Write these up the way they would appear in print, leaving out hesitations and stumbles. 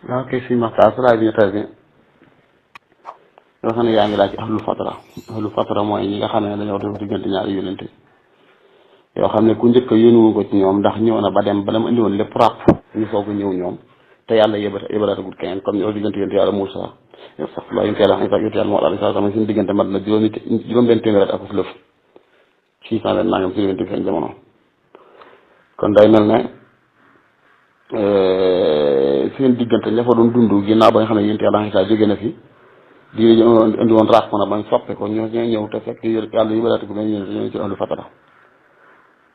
waaw kay suñu waxtaan sa laaj bi ñu tey bi yoo xam ne yaa ngi laaj ci ahlu fatara mooy ñi nga xam ne dañoo def diggante ñaari yónente yoo xam ne ku njëkk a yónniwu ko ci ñoom ndax ñëw na ba dem ba dama indi woon lépp ràpp ñu soog a ñëw ñoom te yàlla yëbalaatagul keneen comme ñoo diggante yónente yàlla Moussa sax la yónente yàlla Isa yónente yàlla moo alayhi salaam suñu diggante mat na juróom-benn téeméer ak lëf 600 leen nangam si diggante seen jamono kon day mel ne seen diggante ña fa doon dund ginnaaw ba nga xam ne yónente yàlla Isa jóge na fi di indi woon ràpp na bañ soppe ko ñoo ñëw te fekk yàlla yëbalaatagul leen ñëw ci ahlu fatara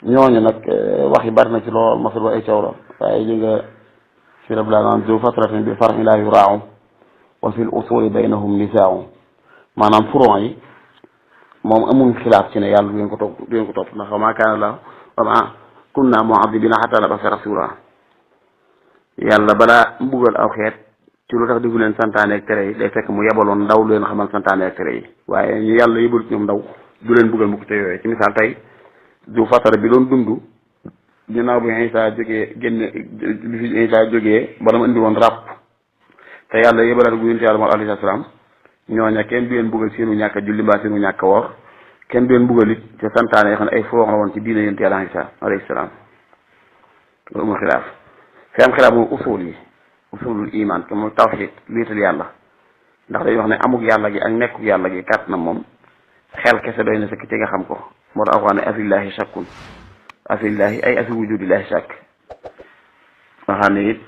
ñooñu nag wax yi bari na ci lool masul ba ay caw la waaye li nga fi rab laa naan du fatratin bi farxi laa yuraaw wa fil usuli baynahum nisaaw maanaam furon yi moom amul xilaaf ci ne yàlla du ngeen ko topp ndax wa maa kaana la wa maa kunna mu'azzibina hattaa nab'asa rasuula yàlla balaa mbugal aw xeet ci lu tax diggu leen santaane ak tere yi day fekk mu yebaloon ndaw lu leen xamal santaane ak tere yi waaye ñu yàlla yëbalut ñoom ndaw du leen mbugal mukk te yooyee ci misaal tey du fatara bi doon dund ginnaaw bi Isa jógee génne bi fi Isa jógee ba dama indi woon ràpp te yàlla yëbalaat gu yonent yàlla moom alayhi salaam ñooña kenn du leen buggal seenu ñàkk a julli mbaa seenu ñàkk a woor kenn du leen buggal it te santaane yoo xam ne ay foox la woon ci diine yonent yàlla Isa alayhi salaam loolu mooy xilaaf fi am xilaaf mooy usulul iman te mooy tawxiid liital yàlla ndax dañuy wax ne amuk yàlla gi ak nekkuk yàlla gi kàtt na moom xel kese doy na sëkk ci nga xam ko moo tax wax ne afillahi shakkun afillahi ay afi wujudillahi shakk waxaan ne it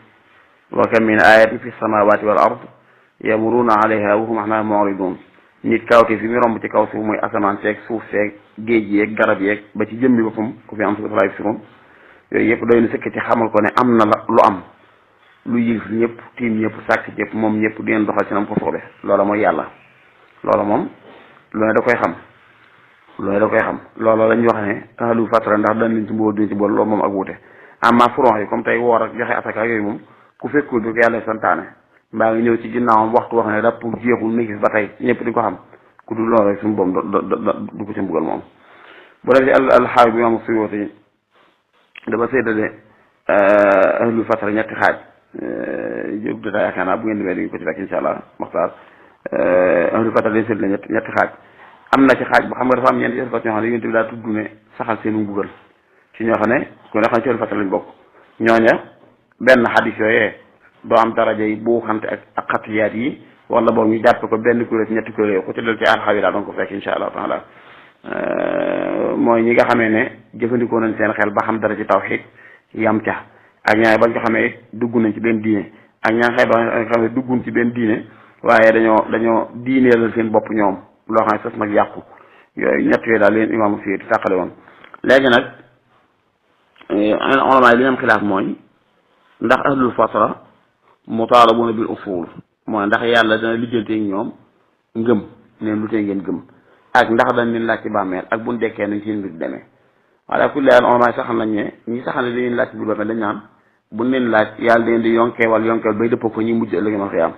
wa kam min ayatin fi samawati wal ard yamuruna alayha wa hum anha muridun nit kawte fi mu romb ci kaw suuf mooy asamaan seeg suuf seeg géej yeeg garab yeeg ba ci jëmmi boppam ku fi am sufalaay siron yooyu yëpp doy na sëkk ci xamal ko ne am na la lu am lu yilif ñëpp tiim ñëpp sàkk ñëpp moom ñëpp di leen doxal ci nam ko soobe loola mooy yàlla loola moom lu ne da koy xam loolu la ñuy wax ne ahlu fatra ndax dañ leen ci mbool duñ ci bool loolu moom ak wute amma furon yi comme tey woor ak joxe asaka yooyu moom ku fekkul bi ko yàlla santaane mbaa nga ñëw ci ginnaawam waxtu wax ne dapp jeexul mi gis ba tey ñëpp di ko xam ku dul loolu rek suñu boom du ko ci mbugal moom bu dee ci alxaawi bi imam Suyuuti dafa séddale ahlu fatra ñetti xaaj jóg data yaakaar naa bu ngeen demee di ko ci fekk insha allah maxtaar ahlu fatra dañ séddale ñetti xaaj am na ci xaaj bu xam nga dafa am ñeenti information yoo xam ne yonent bi daa tudd ne saxal seenu mbugal ci ñoo xam ne ku ne xam ne ci ahlu fatra lañ bokk ñooña benn xadis yooyee doo am daraja yi boo xamte ak xatiyaat yi wala boog ñu jàppe ko benn kuréel ci ñetti kuréel yooyu ku ci del ci alxawi daal doon ko fekk insha allah taala mooy ñi nga xamee ne jëfandikoo nañ seen xel ba xam dara ci tawxiid yam ca ak ñaar bañ ko xamee dugg nañ ci benn diine ak ñaar xëy ba nga xam ne duggun ci benn diine waaye dañoo diineelal seen bopp ñoom loo xam ne sas nag yàqu yooyu ñett yooyu daal leen imaamu Suyuuti tàqale woon léegi nag ulama yi li ñam xilaaf mooy ndax ahlul fatra mutaalabuna bil usul mooy ndax yàlla dana lijjanteeg ñoom ngëm neen lu tee ngeen gëm ak ndax dañ leen laaj ci bàmmeel ak buñ dekkee nañ seen mbir demee wala kulli haal ulama yi saxal nañ ne ñi saxal ne dañ leen laaj ci biir bàmmeel dañ naan buñ leen laaj yàlla dañ di yonkeewal bay dëppoo ko ñuy mujj ëllëg ma xiyaam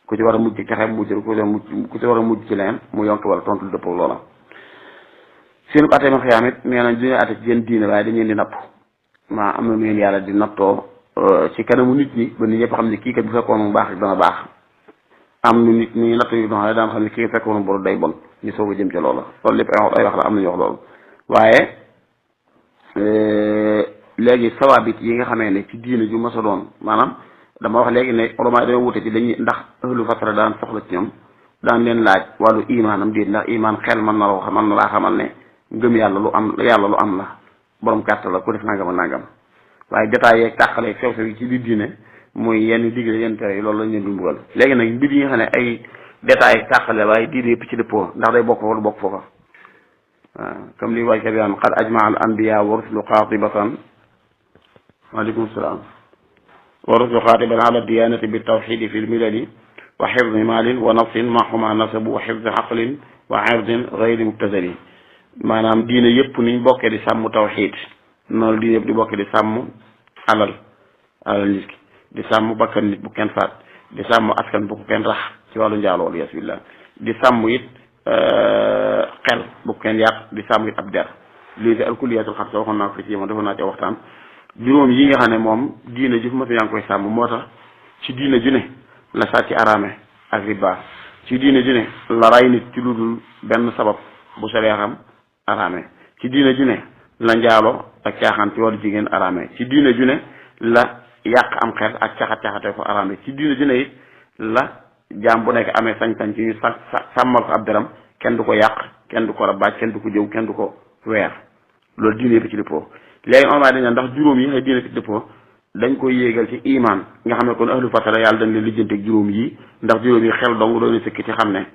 ku ci war a mujj ci texe mujj ku ci war a mujj ci leneen mu yonkeewal tontu lu dëppoo loola seen atee ma xiyaam it nee nañ duñu ate ci seen diine waaye dañ leen di napp maa am na nu leen yàlla di nattoo ci kanamu nit ñi ba nit ñëpp xam ne kii kat bu fekkoon mu baax rek dana baax am nu nit ñi natt yu doon daan xam ne kii fekkoon mu boru day bon ñu soog a jëm ca loola loolu lépp ay wax la am nañu wax loolu waaye léegi sawaabit yi nga xamee ne ci diine ju mos a doon maanaam dama wax léegi ne ulama dañoo wute ci dañuy ndax ahlu fatra daan soxla ci ñoom daan leen laaj wàllu imaanam déet ndax imaan xel mën na laa xamal ne ngëm yàlla lu am la borom kàtt la ku def nangam ak nangam waaye détails yeeg tàqale sew sew yi ci biir diine muy yenn digle yenn tere yi loolu lañ leen di mbugal léegi nag mbir yi nga xam ne ay détails tàqale waaye diine yëpp ci dëppoo ndax day bokk wala bokk foofa waaw comme li waykat bi am qad ajmaa al anbiya wa rusulu qaatibatan waaleykum salaam wa rusulu qaatibatan ala diyanati bi tawxidi fi lmilali wa xifdi maalin wa nafsin mahuma nasabu wa xifdi aqlin wa irdin gayri mubtazali maanaam diine yëpp niñ bokkee di sàmm tawxid noonu diine yëpp di bokkee di sàmm alal nit ki di sàmm bakkan nit bu kenn faat di sàmm askan bu ko kenn rax ci wàllu njaaloo wal iyaazu billah di sàmm it xel bu ko kenn yàq di sàmm it ab der lii di alkulliyatul xamsa waxoon naa ko fi ci yemoon defoon naa ci waxtaan juróom yi nga xam ne moom diine ji fu ma yaa ngi koy sàmm moo tax ci diine ju ne la sàcc araame ak riba ci diine ju ne la ray nit ci lu dul benn sabab bu sharia xam araame ci diine ju ne la njaalo ak caaxaan ci wàllu jigéen araame ci diine ju ne la yàq am xel ak caxat-caxate ko araame ci diine ju ne it la jaam bu nekk amee sañ-sañ ci ñu sàmmal ko ab deram kenn du ko yàq kenn du ko rabaaj kenn du ko jëw kenn du ko weer loolu diine bi ci dëppoo léegi on va dañ ndax juróom yi nga diine ci dëppoo dañ koy yéegal ci iman nga xam ne kon ahlu fatara yàlla dañ leen lijjante ak juróom yi ndax juróom yi xel dong doon sëkk ci xam ne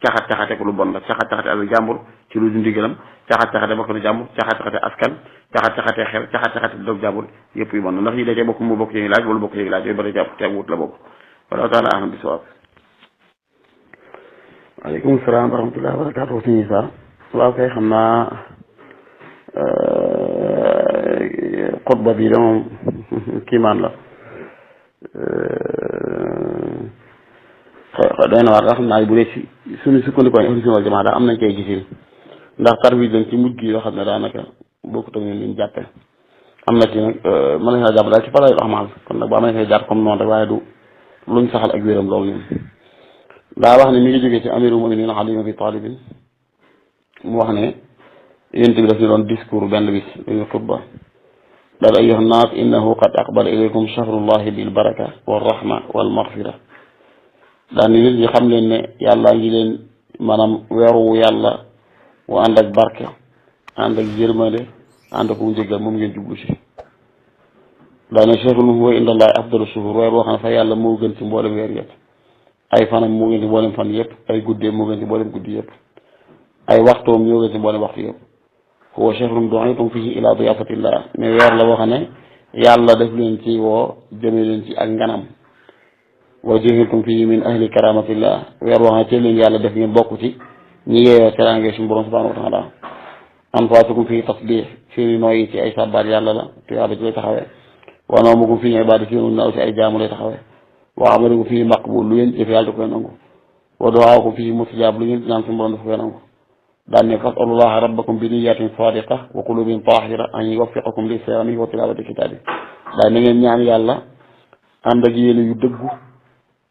caxat-caxate ko lu bon la caxat-caxate ak jàmbur ci lu du ndigalam caxat-caxate bokk na jàmbur caxat-caxate askan caxat-caxate xel caxat-caxate dog jàmbur yëpp yu bon la ndax yi dacee bokk mu bokk ci laaj wala bokk ci laaj yooyu ba da jàpp te wut la bokk wala taala aham bi sawaab waaleykum salaam wa rahmatulah wa barakaatu suñu sa waaw kay xam naa xutba bi de moom kiimaan la doy na waar nga xam naa bu dee si suñu sukkandikoo ahlu sunna wal jamaa daa am nañ koy gisin ndax tarwij lañ ci mujj gi yoo xam ne daanaka bokkut ak ñun liñ jàppe am na ci nag mën nañ saa jàpp daal ci fadaa'il a'maal kon nag ba am nañ koy jàpp comme noonu rek waaye du luñ saxal ak wéram loolu ñun daa wax ne mi ngi jógee ci amirul mu'minin Ali ibn Abi Talib mu wax ne yonent bi daf ñu doon discours benn bis dañu xutba daal ayyuha nnaas innahu qad aqbala ilaykum shahrullahi bil baraka wal rahma wal maghfira daal ni nit ñi xam leen ne yàlla ngi leen maanaam weeru yàlla wu ànd ak barke ànd ak yërmande ànd ak njëggal moom ngeen jublu si daal ne shahrun huwa inda allahi afdalu shuhur weer boo xam ne fa yàlla moo gën ci mboolem weer yëpp ay fanam moo gën ci mboolem fan yëpp ay guddeem moo gën ci mboolem guddi yëpp ay waxtoom ñoo gën ci mboolem waxtu yëpp huwa shahrun du'itum fihi ila diyafatillah mais weer la boo xam ne yàlla def leen ci woo jëme leen ci ak nganam wa ju'iltum fihi min ahli karamatillah weer boo xam ne ci leen yàlla def ngeen bokk ci ñi yeeyoo teraange suñu borom subhanahu wa taala anfaasukum fii tasbih seeni nooyi ci ay sabbaat yàlla la tuyaaba ci lay taxawee wa nawmukum fii ibaada seenu naaw ci ay jaamu lay taxawee wa amalukum fii maqbul lu ngeen jëf yàlla da koy nangu wa du'aakum fii mustajaab lu ngeen ñaan suñu borom dafa koy nangu daan ne fasalullaha rabbakum bi niyatin sadiqa wa qulubin tahira an yuwaffiqakum li siyami wa tilawati kitabi daan na ngeen ñaan yàlla ànd ak yéene yu dëggu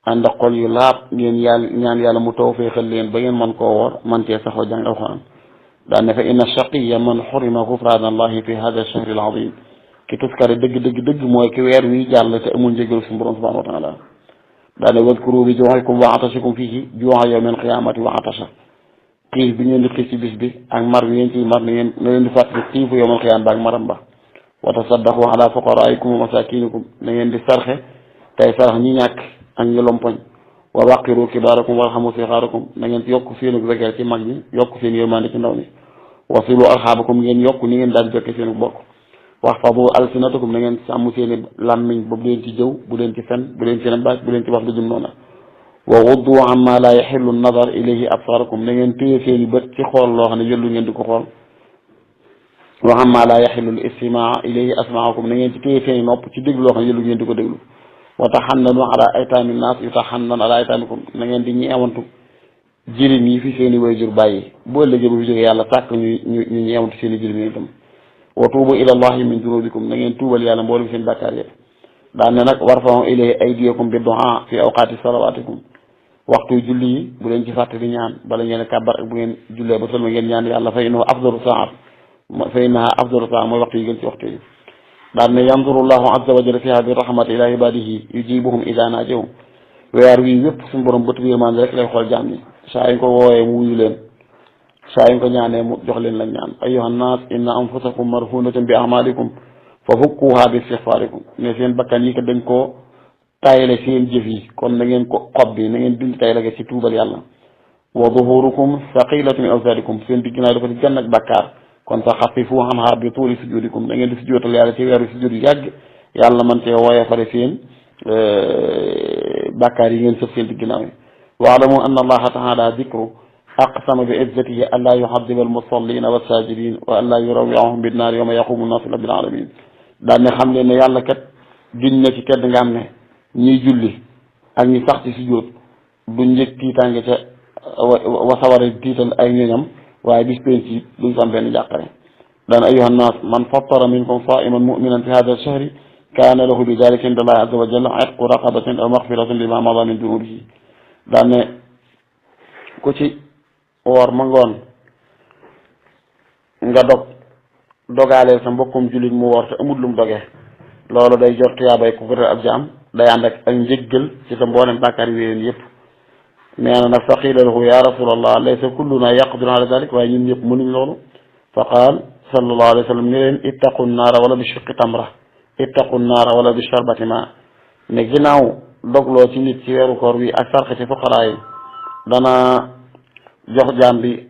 ànd ak xol yu laab ngeen yàlla ñaan yàlla mu tawfeexal leen ba ngeen mën koo woor man cee saxoo jàng alquran daan ne fa inna shaqiya man xurima gufrana allahi fi hada ash-shahr al-azim ki tuskare dëgg mooy ki weer wi jàll te amul njëgalu suñu borom subhanahu wa taala daan ne wadkuru bi juu'ikum wa atashikum fihi juu'a yawmi al-qiyamati wa atasha xiif bi ngeen di xiif ci bis bi ak mar bi ngeen ciy mar na leen di fàttali xiifu yawmal qiyaama ba ak maram ba wa tasaddaqu ala fuqaraikum wa masakinikum na ngeen di sarxe tey sarax ñi ñàkk ak ñu lompoñ wa waqiru kibaarakum warhamu sixaarakum na ngeen yokk seenu wegeel ci mag ñi yokk seen yërmande ci ndaw ñi wasilu arxaabakum ngeen yokk ni ngeen daan jokke seenu bokk waxfadu alsinatakum na ngeen sàmm seeni làmmiñ ba bu leen ci jëw bu leen ci fen bu leen ci rambaaj bu leen ci wax lu jëm noona wa guddu amma la yaxillu nadar ilayhi absarakum na ngeen téye seeni bët ci xool loo xam ne yëllu ngeen di ko xool wa amma la yaxillu l istimaa ilayhi asmaakum na ngeen ci téye seeni nopp ci déglu loo xam ne yëllu ngeen di ko déglu wa taxannanu ala aytaami naas yu taxannan ala aytaamikum na ngeen di ñeewantu jirim yi fi seeni wayjur bàyyi boo ëllëgee bu fi jógee yàlla sàkk ñu ñeewantu seeni jirim yi itam wa tuubu ila allahi min dunubikum na ngeen tuubal yàlla mboolem seen bàkkaar yëpp daan ne nag warfa'u ilayhi aydiyakum bi du'a fi awqaati salawaatikum waxtu julli yi bu leen ci fàtte di ñaan bala ngeen kàbbar ak bu ngeen jullee ba sëlma ngeen ñaan yàlla fa innaha afdalu saa mooy waxtu yi gën ci waxtu yi daan ne yanzuru llahu azza wa jalla fiha bi rahmati ila ibadihi yujibuhum ida naajahum weer wii wépp suñu borom bët bi yërmande rek lay xool jaam ñi saa yu ko woowee mu wuyu leen saa yu ko ñaanee mu jox leen lañ ñaan ayyuha nnaas inna anfusakum marhunatun bi a'malikum fa fukkuha bi istighfarikum ne seen bakkan yi ko dañ koo tayale seen jëf yi kon na ngeen ko xob bi na ngeen dindi taylage ci tuubal yàlla wa duhurukum thaqilatu min awsadikum seen digginaaw dafa ci gann ak bàkkaar kon fa xafifu anha bi tuuli sujudikum da ngeen di sujootal yàlla ci weeru sujud yu yàgg yàlla man cee wooye fare seen bàkkaar yi ngeen sëf seen digginaaw yi waalamu anna allaha taala dicru aqsama bi izzatihi an laa yuhadiba almusallina wassajidin wa an laa yurawwi'ahum binnaar yawma yaqumu nnaasu rabbil alamin daan ne xam leen ne yàlla kat giñ na ci tedd nga am ne ñiy julli ak ñi sax ci sujjóot duñ njëkk tiitaange ca wasawara tiital ay ñoñam waaye bis penc it duñ fa am benn jàqare daan ayyuha nnaas man fattara minkum saa'iman mu'minan fi hada shahri kaana lahu bi dalika inda allahi azza wa jalla itqu raqabatin aw maxfiratin bima mada min dunubihi daan ne ku ci woor ma ngoon nga dogaaleel sa mbokkum jullit mu woor te amul lum doge loolu day jot tuyaabay ku ko ab jaam day ànd ak njëggal ci sa mboolem bàkkaar yi wéyeen yëpp nee na nag fa qiila lahu ya rasulallah laysa kulluna yaqdiru ala dalik waaye ñun ñëpp mënuñ loolu fa qaal sallallahu alayhi wa sallam ni leen ittaqu naara wala bi shiqqi tamra ittaqu naara wala bi sharbati ma ne ginnaaw dogloo ci nit ci weeru koor bi ak sarxe ci fuqaraa yi dana jox jaam bi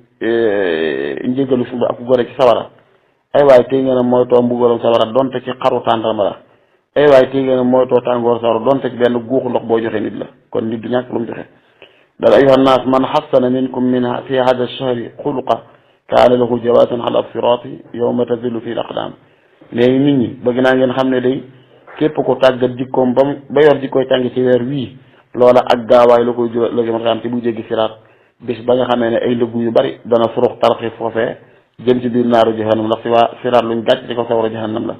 njëgalu suba ak gore ci sawara ay waay tey ngeen a moytoo mbugalam sawara donte ci xaru tàndarma la ay waay tey ngeen a moytoo tàngoor sawara donte ci benn guuxu ndox boo joxe nit la kon nit du ñàkk lu mu joxe dal ayuha nnaas man xassana minkum min fi hada shahri xuluqa kaana lahu jawaasan ala siraati yawma tazillu fi l aqdaam léegi nit ñi bëgg naa ngeen xam ne day képp ko tàggat jikkoom ba yor jikkooy tàng ci weer wii loola ak gaawaay la koy jural la ma xam ci bu jéggi siraat bis ba nga xamee ne ay lëggu yu bari dana surux tarxi foofee jëm ci biir naaru jahannam ndax si waa siraat luñ gàcc ci ko sawara jahannam la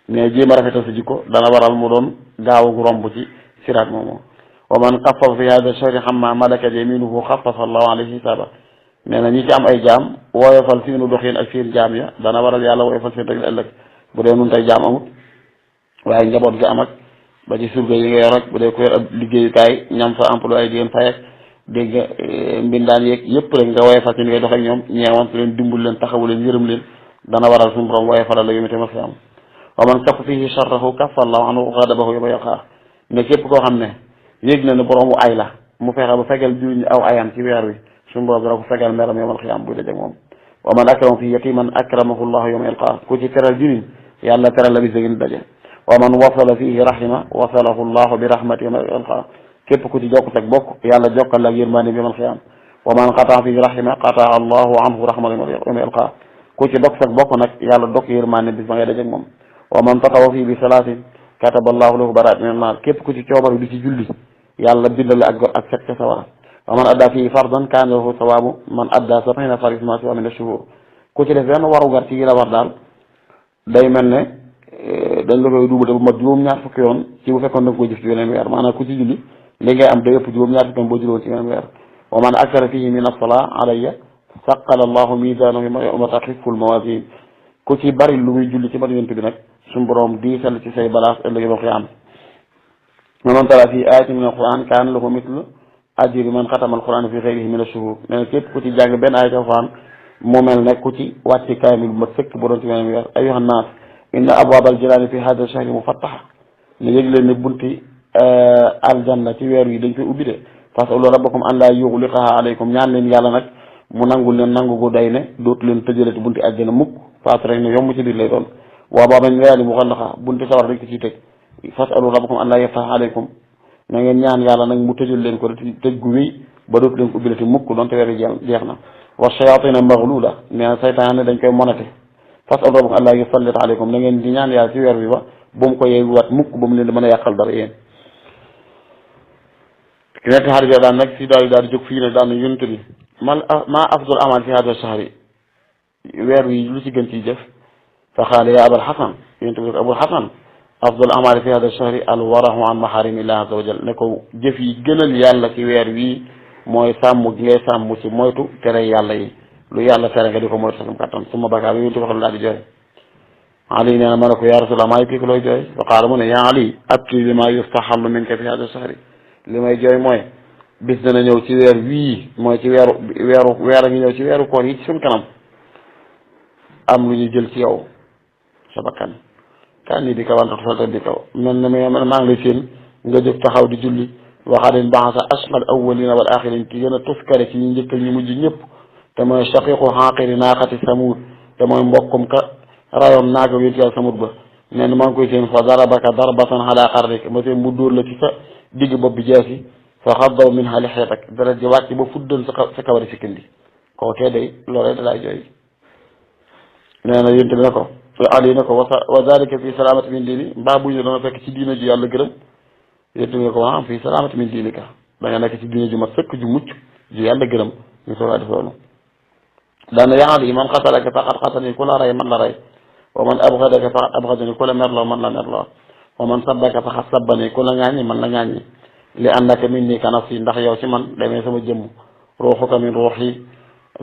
mais jéem a rafetal sa jikko dana waral mu doon gaawu romb ci siraat moomu wa man xafafa fi hada shahri xamma malakat yaminuhu xafafa allahu alayhi hisaaba nee na ñi ci am ay jaam woyofal seenu doxin ak seen jaam ya dana waral yàlla woyofal seen rek ëllëg bu dee nun tey jaam amut waaye njaboot gi am ak ba ci surga yi nga yor ak bu dee ko yor ab liggéeyukaay ñam fa emploi di leen fay ak dégg nga mbindaan yeeg yëpp rek nga woyofal ci ni ngay dox ak ñoom ñeewant leen dimbul leen taxawu leen yërëm leen dana waral suñu borom woyofalal la yomi tamit fi am wa man kafa fihi sharrahu kafa allahu anhu ghadabahu yawma yalqaa ne képp koo xam ne yëg na ne boroomu ay la mu fexe ba fegal jullit aw ayam ci weer wi suñu borom dana ko fegal meram yawmal qiyaama buy dajeeg moom wa man akrama fihi yatiman akramahu llahu yawma yalqaa ku ci teral jullit yàlla teral la bis da ngeen daje wa man wasala fihi rahima wasalahu llahu bi rahmati yawma yalqaa képp ku ci jokk teg bokk yàlla jokkal la ak yërmande bi yawmal qiyaama wa man qataa fihi rahima qataa allahu anhu rahmatan yawma yalqaa ku ci dog teg bokk nag yàlla dog yërmande bis ba ngay dajeeg moom wa man tatawa fihi bi salaatin kataba allahu lahu baraat min annaar képp ku ci coobaru di ci julli yàlla bindal la ak set ca sawara wa man adda fii fardan kaana lahu sawaabu man adda sab'iina fariidan maa siwaa mina shuhuur ku ci def benn warugar ci yi la war daal day mel ne dañ la koy duubal ba mat juróom-ñaar fukki yoon ci bu fekkoon da nga koy jëf ci yeneen weer maanaam ku ci julli li ngay am day ëpp juróom-ñaar fukki yoon boo julliwoon ci yeneen weer wa man akthara fiihi min as-salaa alayya saqqala allahu miizaanahu yawma taxifu al-mawaazin ku ci bari lu muy julli ci man yonent bi nag suñu borom diisal ci say balaas ëllëg ba xiyaam man tala fii ayatin min alquran kaana lahu mithlu ajri man xatama alquran fi xayrihi min ashuhur nee na képp ku ci jàng benn ayat alquran mu mel ne ku ci wàcc kaamil bu ma sëkk bu doon ci weneen weer ayuha nnaas inna abwaab aljinaani fi hada shahri mufattaha ne yëg leen ne bunti aljanna ci weer yi dañ koy ubbi de fasalu rabbakum an laa yughliqaha alaykum ñaan leen yàlla nag mu nangul leen nangu gu day ne dootu leen tëjalati bunti àjjana mukk faatu rek ne yomb ci biir lay doon waa booba ngaali mu xallaxa bunti sawar dañ ko ciy tëj fasalu rabbakum an laa yaftaha alaykum na ngeen ñaan yàlla nag mu tëjal leen ko tëj gu wéy ba dootu leen ko ubbilati mukk doonte weer yi jeex na wa shayatina maghlula nee na saytaan ne dañ koy monate fasalu rabbakum an laa yusallit alaykum na ngeen di ñaan yàlla ci weer bi ba bu mu ko yeeguwaat mukk ba mu leen di mën a yàqal dara yéen ki nekk xarit bi daan nag si daal di jóg fii ne daan na yonent bi ma afdal amal fi hada shahri weer wi lu ci gën ciy jëf fa qaala ya abal xasan yonent bi ko abul xasan afdal amali fi hada shahri al warahu an maharimillah azza wa jal ne ko jëf yi gënal yàlla ci weer wii mooy sàmm gi ngay sàmm ci moytu tere yàlla yi lu yàlla tere nga di ko moytu sakam kattan suma baka bi yonent bi wax daal di jooy ali nee na ma ne ko ya rasulallah maa ngi kii ko looy jooy fa qaala mu ne ya ali abki bi ma yustahallu minka fi hada shahri li may jooy mooy bis dana ñëw ci weer wii mooy ci weer a ngi ñëw ci weeru koor yi ci suñ kanam am lu ñu jël ci yow sa bakkan kan nii di kaw wante salta di kaw mel na maa ngi lay seen nga jóg taxaw di julli waxaadin baxasa asqal awwalina wal axirin ki gën a tuskare ci ñu njëkkal ñu mujj ñëpp te mooy shaqiqu xaqiri naaqati samud te mooy mbokkum ka rayoon naaga yént yàlla samud ba nee na maa ngi koy seen fa darabaka darbatan ala xarrik ma seen mu dóor la ci sa digg bopp bi jaasi fa xaddaw minha lixyatak dara ji wàcc ba fuddan sa kawari si kindi kookee day loolee da laay jooy nee na yénte bi ne ko ali ne ko wa dalika fi salamati min diini mbaa bu ñu dana fekk ci diina ji yàlla gërëm yénte bi ne ko am fi salamati min diinika da nga nekk ci diina ju mat sëkk ju mucc ju yàlla gërëm ñu soogaa def loolu daana yaa ali man xatalaka faqad xatani ku la rey man la rey wa man abxadaka faqad abxadani ku la merloo man la merloo wa man sabbaka fa xas sabbani ku la ŋaañi man la ŋaañi li annaka min nii ka nafsi ndax yow ci man demee sama jëmm ruuxuka min ruuxi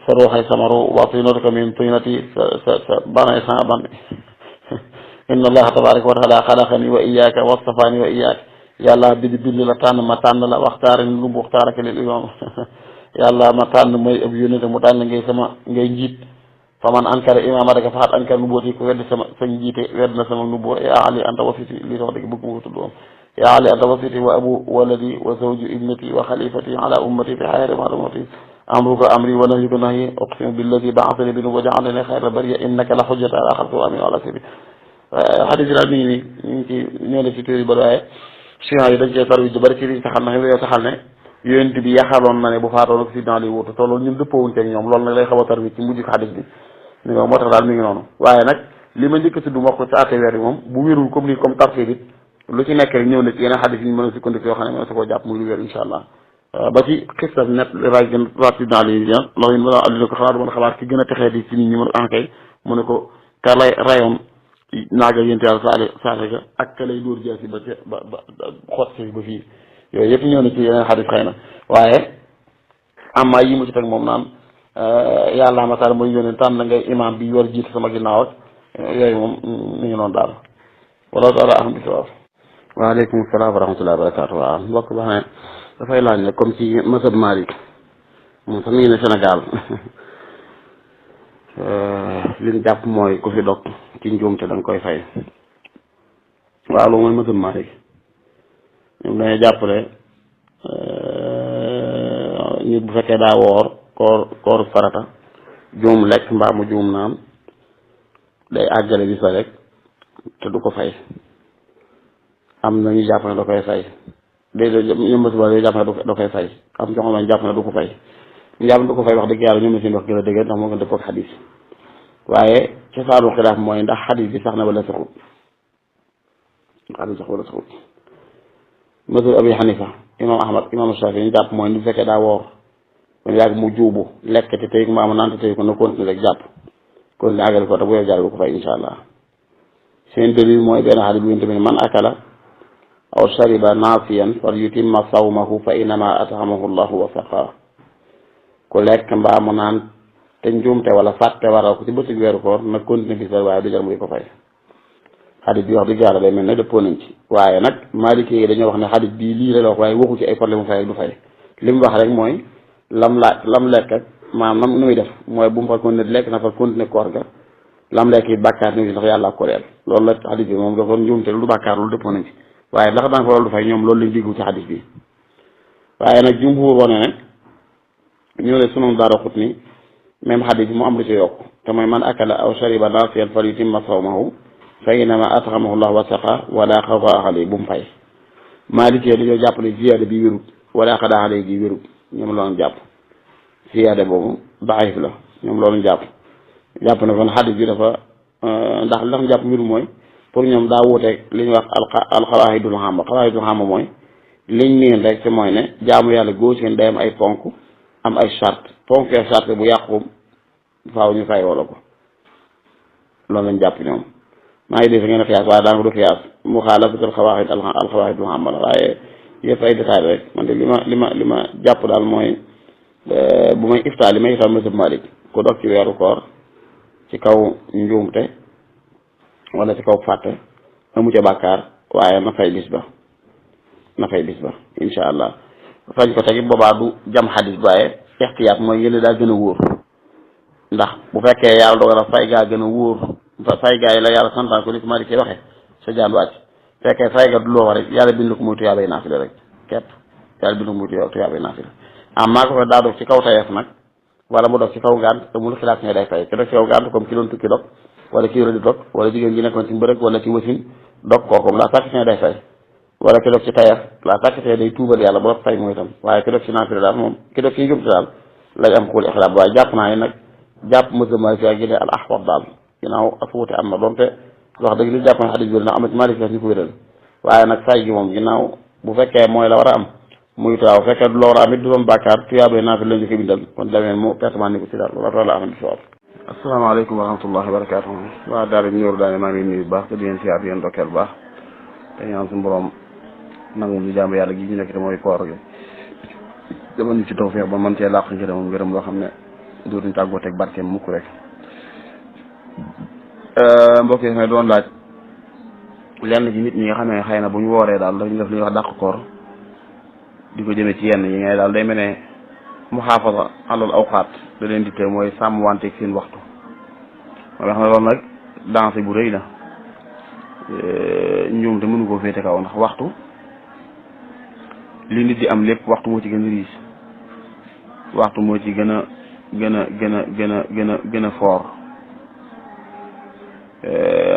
sa ruuxay sama ruu wa tinatuka min tinati sa banay sama ban inna allaha tabaraka wa taala xalaqani wa iyyaka wastafani wa iyyaka yàlla bind la tànn ma tànn la waxtaarani lu mu waxtaaraka lil imam yàlla ma tànn mooy ab yónnente mu tànn ngay njiit fa man ankara imamataka faxat ankara nubuwwati ko weddi sama sa njiite wedd na sama nubuwa ya ali anta wasiti lii tax dëgg bëgg ma ko tudd woon ya ali anta wasiti wa abu waladi wa zawju ibnati wa xalifati ala ummati fi xayri maadamati amruka amri wa nahyuka nahyi uqsimu billadi ba'athani bi nubuwwa ja'alani xayra bariya innaka la hujjata ala xalqi wa amin ala sirri xadis yi daal mi ngi nii ñu ngi ci ñëw na ci téere ba waaye sian yi dañ cee tarwi ju bari ci liñ saxal na yow saxal ne yonent bi yaxaloon na ne bu faatoon ak sidna li wutu te loolu ñun dëppoowuñ ak ñoom loolu nag lay xaw a tarwi ci mujj xadis bi ni nga moo tax daal mi ngi noonu waaye nag li ma njëkk a tudd wax ko ci àtte weer bi moom bu wérul comme ni comme tartib it lu ci nekk rek ñëw na ci yeneen xadis yi ñu mën a sukkandiku yoo xam ne mën na su koo jàpp muy lu wér insha allah ba ci xista net ray gën ra sidna li loolu yén mën a adduna ko xalaat mën a xalaat ki gën a texee di ci nit ñi mën a ankay mu ne ko ka lay rayoon naaga yénte yàlla saale ga ak ka lay dóor jaasi ba xot si ba fii yooyu yëpp ñëw na ci yeneen xadis xëy na waaye amma yi mu ci teg moom naan yàlla ma taal mooy yónnee tànn ngay imam bi yor jiite sama ginnaaw ak yooyu moom mi ngi noonu daal wala taala aham bi sawaab waaleykum salaam wa rahmatullahi wa barakatu waaw mbokk ba ne dafay laaj ne comme ci mazhab Malik moom sax mi ngi ne Sénégal li ñu jàpp mooy ku fi dog ci njuumte da nga koy fay waaw loolu mooy mazhab Malik ñoom dañuy jàppale nit bu fekkee daa woor koor farata juum lekk mbaa mu juum naan day àggale bis ba rek te du ko fay am na ñu jàpp ne da koy fay déedéet ñoom mazhab yooyu jàpp ne da koy fay am joxam lañ jàpp ne du ko fay ñu jàpp ne du ko fay wax dëgg yàlla ñoom la seen wax gën a dëgg ndax moo gën dëppoo ak xadis waaye cosaanu xilaaf mooy ndax xadis bi sax na wala saxut xadis sax wala saxut mazhab Abi Hanifa imam Ahmad imam Shafi ñu jàpp mooy ni bu fekkee daa woor ba yàgg mu juubu lekk te tey mbaa mu naan te tey ko na continuer rek jàpp continuer àggale ko te bu yow jaar du ko fay insha allah seen dalil mooy benn xadis bu ñu tamit man akala aw shariba naasiyan fal yutimma sawmahu fa innama at'amahu llahu wa saqaa ku lekk mbaa mu naan te njuumte wala fàtte waral ko ci bëccëg weeru koor nag continuer bis ba waaye du jar muy ko fay xadis bi wax dëgg yàlla day mel ne dëppoo nañ ci waaye nag Maliki yi dañoo wax ne xadis bii lii la wax waaye waxu ci ay problème mu fay du fay li mu wax rek mooy lam lekk ak maanaam nam nu muy def mooy bu mu fa continuer lekk na fa continuer koor ga lam lekk it bàkkaar ni ndax yàlla ko leel loolu la xadis bi moom dafa njuumte lu bàkkaar loolu dëppoo nañ ci waaye ndax danga fa loolu du fay ñoom loolu lañ diggu ci xadis bi waaye nag jumhur wane ne ñoo ne sunu daara xut ni même xadis bi mu am lu ci yokk te mooy man akala aw shariba naasiyan fal yutimma sawmahu fa innama at'amahu llahu wa saqaa wala xawfa alayhi bu mu fay Maliki dañoo jàppale ziyaada bi wérut wala xadaa alayhi gi wérut ñoom loolu jàpp ziyaada boobu daif la ñoom loolu jàpp ne kon xadis bi dafa ndax li tax jàpp wérut mooy pour ñoom daa wuuteeg li ñuy wax alxawaahidul xaama mooy liñ miin rek te mooy ne jaamu yàlla góor seen day am ay ponk am ay charte ponk ya charte bu yàqu faaw ñu fay wala ko loolu lañ jàpp ñoom maa ngi dégg ngeen xiyaas waaye daanaka du xiyaas mu xaalafatul alxawaahidul xaama la waaye yëpp ay détail rek man de li ma jàpp daal mooy bu may iftaal li may iftaal mazhab Malik ku dog ci weeru koor ci kaw njuumte wala ci kaw fàtte amu ca bàkkaar waaye na fay bis ba insha allah fañ ko tegi boobaa du jam xadis waaye ixtiyaat mooy yële daa gën a wóor ndax bu fekkee yàlla dogal na fay gaa gën a wóor fay gaa yi la yàlla santaan ko ni ko Malik waxee sa jaan wàcc fekkee fay ga du loo war rek yàlla bind ko muy tuyaabay naafila rek képp yàlla bind ko muy tuyaabay naafila am maa ko fa daa dog ci kaw tayeef nag wala mu dog ci kaw ngànt te mul xilaat ne day fay ki dog ci kaw ngànt comme ki doon tukki dog wala ki yore di dog wala jigéen ji nekkoon ci mbërëg wala ci wasin dog kooku la sàkkitee day fay wala ki dog ci tayeef la sàkkitee day tuubal yàlla ba fay mooy itam waaye ki dog ci naafila daal moom ki dog ci jumte daal lañ am xuul ixlaab waaye jàpp naa ne nag jàpp mazhab Malik ak génne al ahwat daal ginnaaw ak wuute am na donte wax dëgg li jàpp na xadis bi na am na ci Malik ñu ko wéral waaye nag fay gi moom ginnaaw bu fekkee mooy la war a am muy taaw fekkee du la war a am it du doon bàkkaar tuyaabay naa fi lañu ko bindal kon demeen mu pertement ni ko ci daal wala taala am bi sawab asalaamaaleykum wa rahmatullahi wa barakatuh waa daara ñëwru daane maa ngi nuyu bu baax te di ngeen siyaar di ngeen dokkeel bu baax te ñaan suñu borom nangu ñu jaamu yàlla gi ñu nekk te mooy koor gi dama ñu ci tawfeex ba man cee làq ngërëm loo xam ne dootuñ tàggoo teg barkeem mukk rek. mbokk yi doon laaj lenn ci nit ñi nga xam ne xëy na bu ñu wooree daal dañu def li ñuy wax dàq koor di ko jëmee ci yenn yi ngay daal day mel ne muhaafasa alal awqaat da leen di tee mooy sàmm wanteeg seen waxtu mooy xam ne loolu nag dansé bu rëy la ñoom te mënu koo féete kaw ndax waxtu li nit di am lépp waxtu moo ci gën a riis waxtu moo ci gën a foor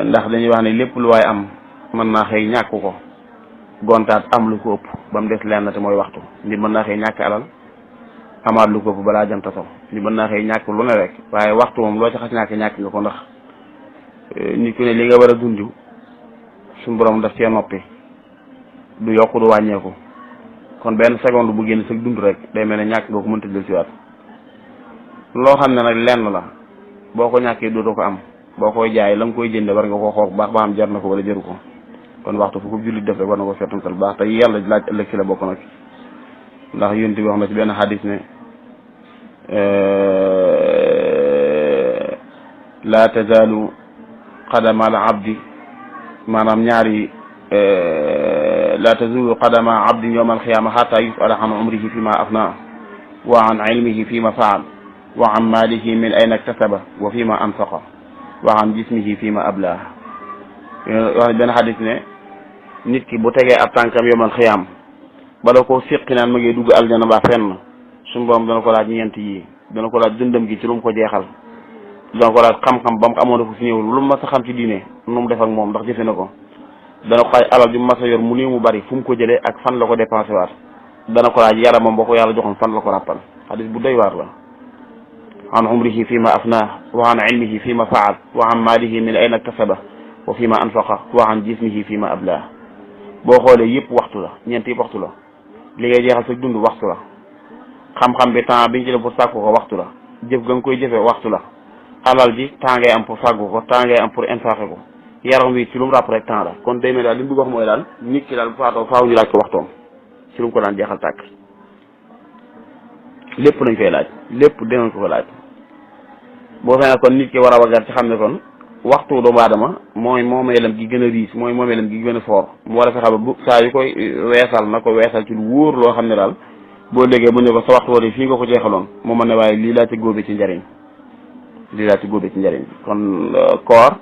ndax dañuy wax ne lépp lu waay am mën naa xëy ñàkk ko gontaat am lu ko ëpp ba mu des lenn te mooy waxtu nit mën naa xëy ñàkk alal amaat lu ko ëpp balaa jant so nit mën naa xëy ñàkk lu ne rek waaye waxtu moom loo ci xas ñàkk nga ko ndax nit ku ne li nga war a dund suñu borom daf cee noppi du yokk du wàññeeku kon benn seconde bu génn sa dund rek day mel ne ñàkk nga ko mënta jël si waat loo xam ne nag lenn la boo ko ñàkkee dootoo ko am boo koy jaay la nga koy jënde war nga koo xool baax ba am jar na ko wala jëru ko kon waxtu fu ko jullit def rek war na ko seetantal baax te yàlla laaj ëllëg ci la bokk nag ndax yonent bi wax na ci benn xadis ne la tazalu qadama al abdi maanaam ñaari la tazulu qadama abdin yawma alqiyama hatta yusala an umrihi fi ma afna wa an ilmihi fi ma faal wa an malihi min ayna iktasaba wa fi ma anfaqa wa an jismihi fi ma ablah wax benn xadis ne nit ki bu tegee ab tànkam yawmal xiyaam bala koo séqi naan ma ngi dugg aljana ba fenn suñu borom dana ko laaj ñeent yi dana ko laaj dundam gi ci lu mu ko jeexal dana ko laaj xam-xam ba mu amoon dafa fi ñëwul lu mu mas a xam ci diine nu mu def ak moom ndax jëfe na ko dana ko laaj alal ju mu mas a yor mu néew mu bari fu mu ko jëlee ak fan la ko dépensé waat dana ko laaj yaramam boo ko yàlla joxoon fan la ko ràppal xadis bu doy waar la an umrihi fi ma afnaa wa an ilmihi fi ma faal wa an maalihi min ayna iktasaba wa fi ma anfaqa wa an jismihi fi ma ablah boo xoolee yëpp waxtu la ñeent yëpp waxtu la li ngay jeexal sa dund waxtu la xam-xam bi temps biñ ci def pour sàkku ko waxtu la jëf ga nga koy jëfee waxtu la alal ji temps ngay am pour sàkku ko temps ngay am pour infaqé ko yaram wi ci lu mu ràpp rek temps la kon day mel daal li mu bëgg wax mooy daal nit ki daal bu faatoo faaw ñu laaj ko waxtoom ci lu mu ko daan jeexal tàkk lépp lañ koy laaj lépp dinañ ko laaj boo fee kon nit ki war a wagar ci xam ne kon waxtu doomu aadama mooy moomeelam gi gën a riis mooy moomeelam gi gën a fort mu war a fexe ba bu saa yu koy weesal na ko weesal ci lu wóor loo xam ne daal boo léegee bu ne ko sa waxtu wala fii nga ko jeexaloon moo mën ne waaye lii laa ci góobe ci njariñ kon koor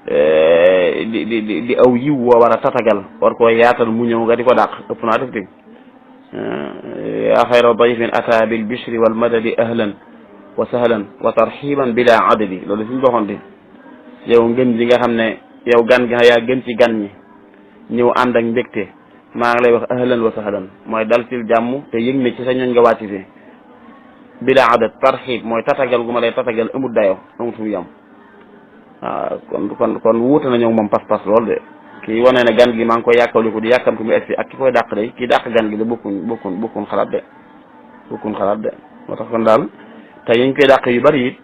di aw yiw woo war a tatagal war koo yaatal mu ñëw nga di ko dàq ëpp naa def di yaa xayra dayfin ata bil bishri wal madadi ahlan wa sahlan wa tarxiban bila adadi loolu suñ boxoon di yow ngën ji nga xam ne yow gan gi yaa gën ci gan ñi ñëw ànd ak mbégte maa ngi lay wax ahlan wa sahlan mooy dal sil jàmm te yëg ne ci sa ñooñ nga wàcc fi bila adat tarxib mooy tatagal gu ma lay tatagal amul dayo amul fu mu yem waaw kon wuute na ñëw moom pas-pas loolu de kii wane ne gan gi maa ngi koy yàkkaliku di yàkkamti mu egsi ak ki koy dàq de kii dàq gan gi de bokkuñ xalaat de moo tax kon daal te yañ koy dàq yu bari it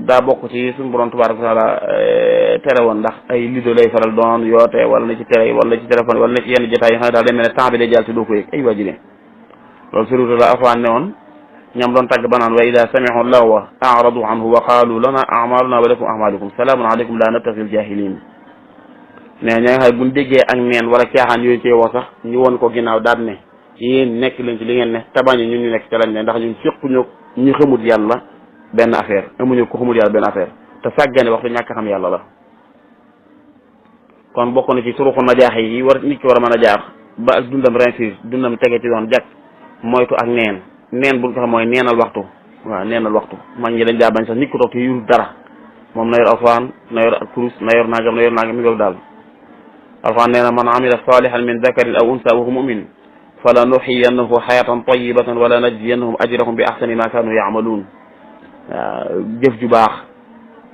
daa bokk ci suñu borom tabaaraka wa taala tere woon ndax ay lido lay faral doon yoote wala na ci télé wala ci téléphone wala na ci yenn jotaay yi xam ne daal day mel ne temps bi day jàll te doo ko yëg ay waa ji loolu surtout la afaan ne woon ñoom doon tàgg ba naan wa ida sami'u lagwa a'radu anhu wa qaalu lana a'maluna wa lakum a'malukum salaamun alaykum la nabtaghil jahilin mais ña nga xam buñ déggee ak neen wala caaxaan yooyu cee woo sax ñu woon ko ginnaaw daal ne yéen nekk leen ci li ngeen ne tabañi ñun ñu nekk ci lañ ne ndax ñun fiquñu ñu xamut yàlla benn affaire amuñu ko xamul yàlla benn affaire te sàggane waxtu ñàkk xam yàlla la kon bokk na ci turuqu najaax yi war nit ki war a mën a jaar ba ak dundam réussir dundam tege ci doon jag moytu ak neen buñ ko xam mooy neenal waxtu waaw neenal waxtu mag ñi dañ daa bañ sax nit ko toog te yurul dara moom na yor alxuraan na yor ak kurus na yor nangam mi ngi daal alxuraan nee na man amila salihan min dakarin aw unsa wa huwa mu'min fala nuxiyannahu xayatan tayibatan wala najziyannahum ajrahum bi ahsani ma kanu ya'malun waaw jëf ju baax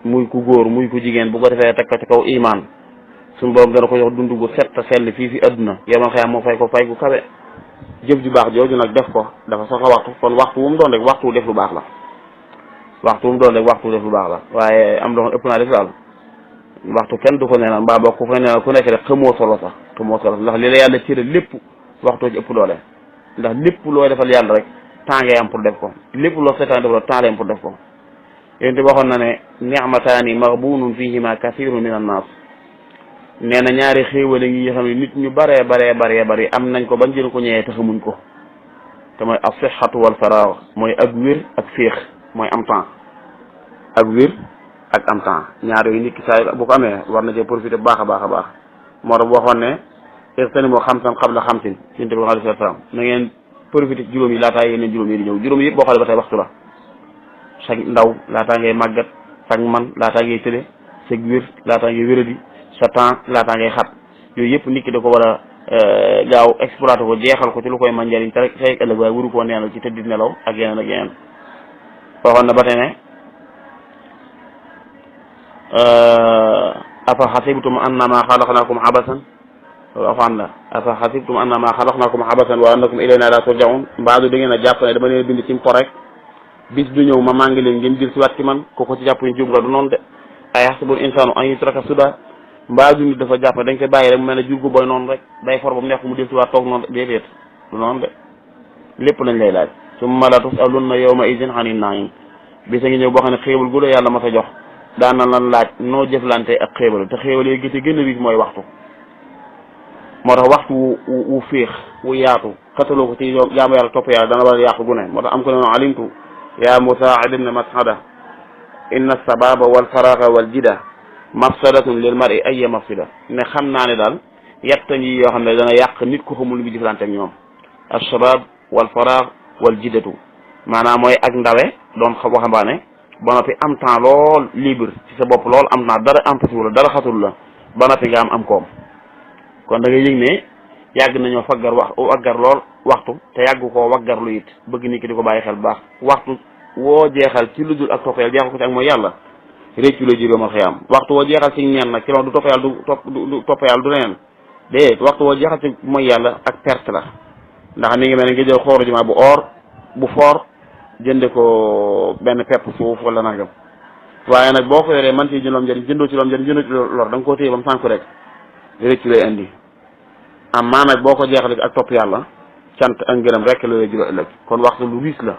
muy ku góor muy ku jigéen bu ko defee teg ko ci kaw iman suñu boobu dana ko jox dund gu set te sell fii fi adduna yomal xëyam moo fay ko fay gu kawe jëf ju baax jooju nag def ko dafa soxla waxtu kon waxtu wu mu doon rek waxtu def lu baax la waaye am loo xam ëpp naa def daal waxtu kenn du ko neenal mbaa boo ku koy neenal ku nekk rek xamoo solo sax waxtu moo ko def ndax li la yàlla cëral lépp waxtoo ci ëpp doole ndax lépp looy defal yàlla rek temps ngay am pour def ko lépp loo seetaan def temps lay am pour def ko yéen te waxoon na ne ni'mataani maghbunun fihima kathirun min an-nas nee na ñaari xéewale ngi yoo xam ne nit ñu bari am nañ ko bañ jël ko ñëwee te xamuñ ko te mooy as-sihhatu wal faragh mooy ak wér ak féex mooy am temps ak wér ak am temps ñaar yooyu nit ki saa bu ko amee war na cee profité bu baax a baax a baax moo tax waxoon ne igtanimu xamsan qabla xamsin yonent bi alayhi salaam na ngeen profité ci juróom yi laataa yeneen juróom yi di ñëw juróom yi yëpp boo xoolee ba tey waxtu la sa ndaw laataa ngay màggat sa man laataa ngay tële sa wér laataa ngay wéradi sa temps laataa ngay xat yooyu yëpp nit ki da ko war a gaaw exploité ko jeexal ko ci lu koy man njëriñ te rek say ëllëg waaye waru koo neenal ci tëddit nelaw ak yeneen ak yeneen waxoon na ba tey ne afa xasibtum annama xalaqnakum abasan afan la afa xasibtum annama xalaqnakum abasan wa annakum ilayna la turjaun mbaadu da ngeen a jàpp ne dama leen bind ci mpo rek bis du ñëw ma màngi leen ngeen jël si waat ci man kooku ci jàpp ñu jum nga du noonu de ay yaxsabul insaanu an yutraka suda mbaadu nit dafa jàpp ne dañ koy bàyyi rek mu mel ne jur gu boy noonu rek day for ba mu neex mu del si waat toog noonu déedéet du noonu de lépp lañ lay laaj summa la tusalunna yawma idin anin naim bisa ngi ñëw boo xam ne xéewal gu la yàlla ma sa jox daan na lan laaj noo jëflante ak xéewal te xéewal yi gis gën a riis mooy waxtu moo tax waxtu wu féex wu yaatu xataloo ko ci jaamu yàlla topp yàlla dana war a yàqu gu ne moo tax am ko ne alimtu ya musaa'id ibn mas'ada inna sababa wal faraga wal jida mafsadatun lil mar'i ayya mafsida ne xam naa ne daal yetta ngi yoo xam ne dana yàq nit ku xamul lu muy jëflante ak ñoom alshabab wal farag wal jidatu maanaam mooy ak ndawe doon waxambaane ba noppi am temps lool libre ci sa bopp lool am temps dara empêché la dara xatul la ba noppi nga am koom kon da ngay yëg ne yàgg nañoo waggar lool waxtu te yàgg koo waggar lu it bëgg nit ki di ko bàyyi xel bu baax waxtu woo jeexal ci lu dul ak topp yàlla jeexal ko ci ak mooy yàlla réccu la ji yawmal xiyaam waxtu woo jeexal ci ñeen nag ci loolu du topp yàlla du topp yàlla du leneen déedéet waxtu woo jeexal ci mooy yàlla ak perte la ndax mi ngi mel ne nga jël xooru jumaa bu or bu fort jënde ko benn pepp suuf wala nangam waaye nag boo ko yoree man ci jëndoom njëriñ jëndoo ci loom njëriñ jëndoo ci lor da nga koo téye ba mu sànku rek réccu lay indi am maa nag boo ko jeexalee ak topp yàlla cant ak ngërëm rek la lay jural ëllëg kon waxtu lu riis la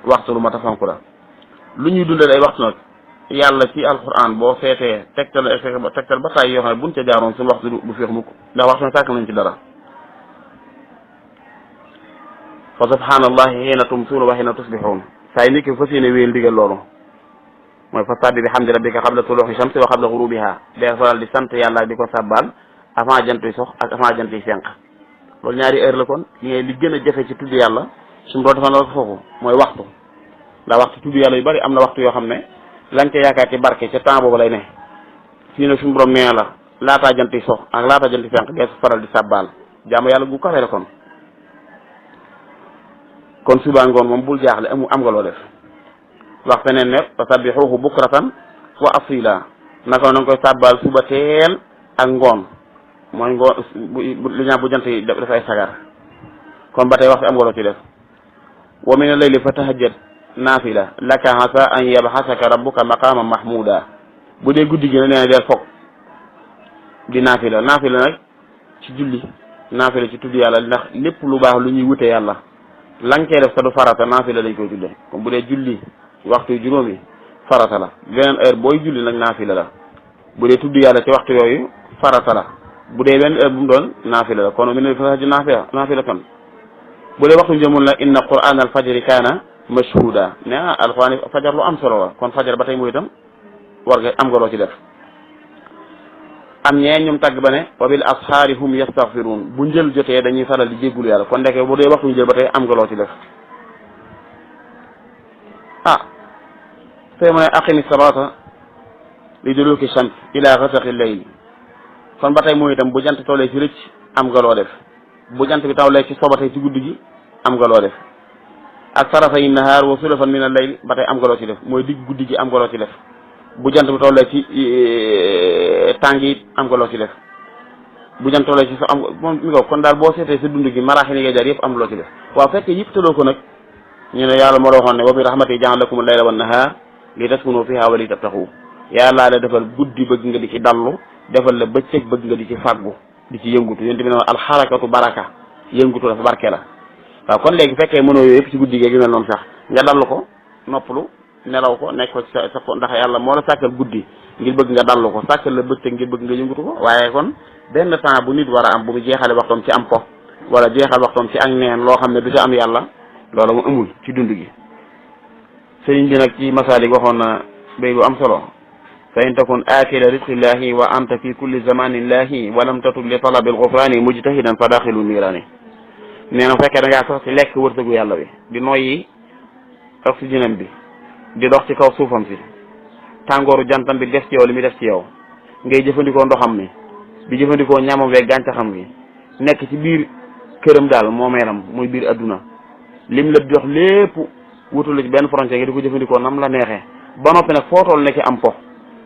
waxtu lu mat a fonk la lu ñuy dundal ay waxtu nag yàlla ci alquran boo seetee tegtal ba tay yoo xam ne buñ ca jaaroon suñu waxtu du féex mukk ndax waxtu ne sàkk nañ ci dara fa subhanallahi hiina tumsuuna wa hiina tusbixuun saa yi nit ki fas yéene wéyal ndigal loolu mooy fa sabbi bi hamdi rabbika qabla tuluuxi shamsi wa qabla xurubiha day faral di sant yàlla ak di ko sàbbaal avant jant yi sox ak avant jant yi fenq loolu ñaari heure la kon li gën a jafe ci tudd yàlla suñu borom dafa la ko foofu mooy waxtu ndax waxtu tudd yàlla yu bari am na waxtu yoo xam ne lañ ca yaakaar ci barke ca temps boobu lay ne fii nag suñu borom nee la laataa jant yi sox ak laataa jant yi fenq dee faral di sàbbaal jaamu yàlla gu kawe la kon suba ngoon moom bul jaaxle am nga loo def wax feneen ne fa sabbixuuhu bukratan wa asila naka na nga koy sàbbaal suba teel ak ngoon mooy ngoon li ñaa bu jant yi def ay sagar kon ba tey waxtu am nga loo ci def wa min al-layli fa tahajjad naafila laka asa an yabxasaka rabbuka maqama mahmuda bu dee guddi gi ne nee na deel foog di naafila nag ci julli naafila ci tudd yàlla ndax lépp lu baax lu ñuy wute yàlla la nga koy def sa du farata naafila lañ koy tudde comme bu dee julli waxtu juróomi farata la beneen heure booy julli nag naafila la bu dee tudd yàlla ci waxtu yooyu farata la bu dee benn heure bu mu doon naafila la kon mi ne fa ji naafila kon bu dee waxtu jëmul nag inna qur'an al fajri kaana mashhuda ne alxuraan fajar lu am solo la kon fajar ba tey mooy itam war nga am nga loo ci def am ñeen ñoom tàgg ba ne wa bil ashaari hum yastaghfiruun bu njël jotee dañuy faral di jéggulu yàlla kon ndeke bu dee waxtu njël ba tey am nga loo ci def tey mu ne aqimi salaata li duluki shams ila ghasaqi layl kon ba tey mooy itam bu jant tollee ci rëcc am nga loo def bu jant bi tawlee ci soba tey ci guddi gi am nga loo def ak tarafay nahaar wa sulafan min al-layl ba tey am nga loo ci def mooy digg guddi gi am nga loo ci def bu jant bi tollee ci tàng it am nga loo ci def bu jant tollee ci so am moom mi ko kon daal boo seetee sa dund gi maraaxil yi ngay jaar yëpp am loo ci def waaw fekkee yëpp tëloo ko nag ñu ne yàlla moo la waxoon ne wa bi rahmati ja'ala lakum al-layla wan nahaar li taskunu fiha wa li tabtaxu yàlla la defal guddi bëgg nga di ci dallu defal la bëccëg bëgg nga di ci fàggu di ci yëngutu yéen tamit al xarakatu baraka yëngutu dafa barke la waaw kon léegi fekkee mënoo yooyu yëpp ci guddi gi yu mel noonu sax nga dallu ko noppalu nelaw ko nekk ko ci sa ndax yàlla moo la sàkkal guddi ngir bëgg nga dallu ko sàkkal la bëccëg ngir bëgg nga yëngutu ko waaye kon benn temps bu nit war a am bu mu jeexale waxtoom ci am po wala jeexal waxtoom ci ak neen loo xam ne du ci am yàlla loola mu amul ci dund gi sëriñ bi nag ci masaalik waxoon na bay bu am solo fa in takun aakila risqillahi wa anta fi kulli zamanillahi wa lam tatub li talabi alxufrani mujtahidan fa daxilu niiraani nee na fekkee da ngaa sax ci lekk wërsëgu yàlla bi di noyyi oxygène bi di dox ci kaw suufam si tàngooru jantam bi def ci yow li muy def ci yow ngay jëfandikoo ndoxam mi di jëfandikoo ñamam weeg gàncaxam gi nekk ci biir këram daal moomeelam muy biir adduna lim la jox lépp wutul la ci benn frontière nga di ko jëfandikoo nam la neexee ba noppi nag foo toll nekk am po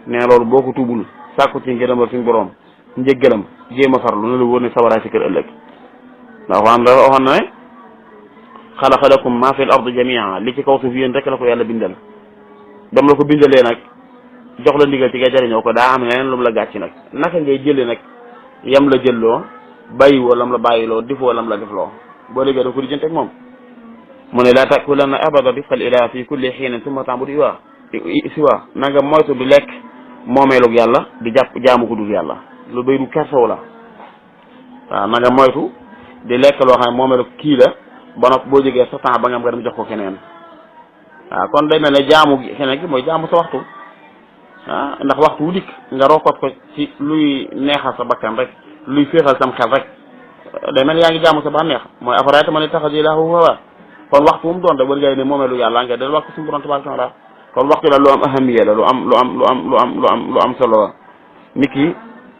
nee loolu boo ko tuubul sàkku ci ngërëmal suñu borom njëggalam jéem a farlu na la wóor ne sawaraay si kër ëllëg ndax waxoon na ne xalaqa lakum ma fi l ardi jamia li ci kaw suuf yéen rek la ko yàlla bindal dam la ko bindalee nag jox la ndigal ci nga jëriñoo ko daa am leneen lu mu la gàcc nag naka ngay jëlee nag yam la jëlloo bàyyiwoo lam la bàyyiloo difoo lam la defloo boo liggéey da ko di jënte ak moom mu ne laa takulanna abada rifqal ilah fi kulli xiinin summa ta'budu siwa na nga moytu di lekk moomeelug yàlla di jàpp jaamu ko dul yàlla lu bay du kersow la waaw na nga moytu di lekk loo xam ne moomeelug kii la ba noppi boo jógee sa temps ba nga am nga dem jox ko keneen waaw kon day mel ne jaamu keneen gi mooy jaamu sa waxtu ndax waxtu wu dikk nga rokkoot ko ci luy neexal sa bakkan rek luy féexal sam xel rek day mel yaa ngi jaamu sa bànneex mooy afarayta man ittaxaza ilaahahu hawaa kon waxtu mu doon rek war ngay ne moomeelu yàlla nga del wax ko suñu borom tabaaraka wa taala kon waxtu la lu am ahamiya la lu am solo la nit ki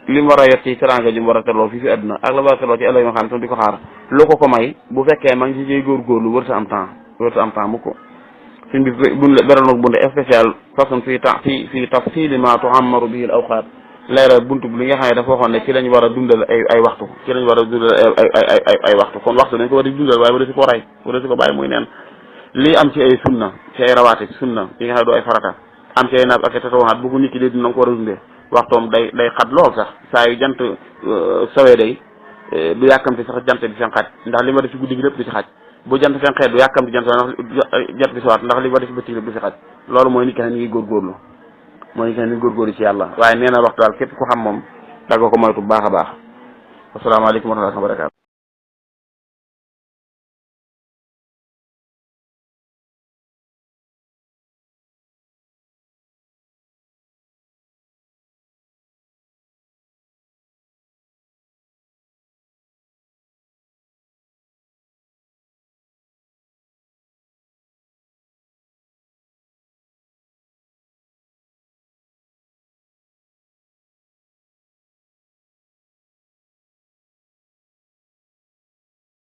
li mu war a yor ci teranga li mu war a terloo fii fi àdduna ak la war a terloo ci ëllëg yoo xam ne tam di ko xaar loo ko may bu fekkee ma ngi ci ciy góorgóorlu wërta am temps mu ko suñ bi buñ beral nag bunte spécial façon fii tafsili ma tuhammaru bihi al awqaat leeral buntu li nga xam ne dafa waxoon ne ci lañ war a dundal ay waxtu ci lañ war a dundal ay waxtu kon waxtu dañ ko war di dundal waaye ba desi ko rey ba desi ko bàyyi muy neen lii am ci ay sunna ci ay rawaate sunna yi nga xam ne du ay farata am ci ay naab ak ay tatawaat bu ko nit ki dee dund nga ko war a dundee waxtoom day xat lool sax saa yu jant sowee day du yàkkamti sax jant bi seen xaj ndax li ma def ci guddi gi lépp du ci xaj bu jant seen xeet du yàkkamti jant bi siwaat ndax li ma def ci bëccëg lépp du ci xaj loolu mooy nit ki ne ni ngi góorgóorlu mooy nit ki ne ni ngi góorgóorlu ci yàlla waaye nee na waxtu daal képp ku xam moom da nga ko moytu bu baax a baax asalaamaaleykum wa rahmatulah wa barakaatu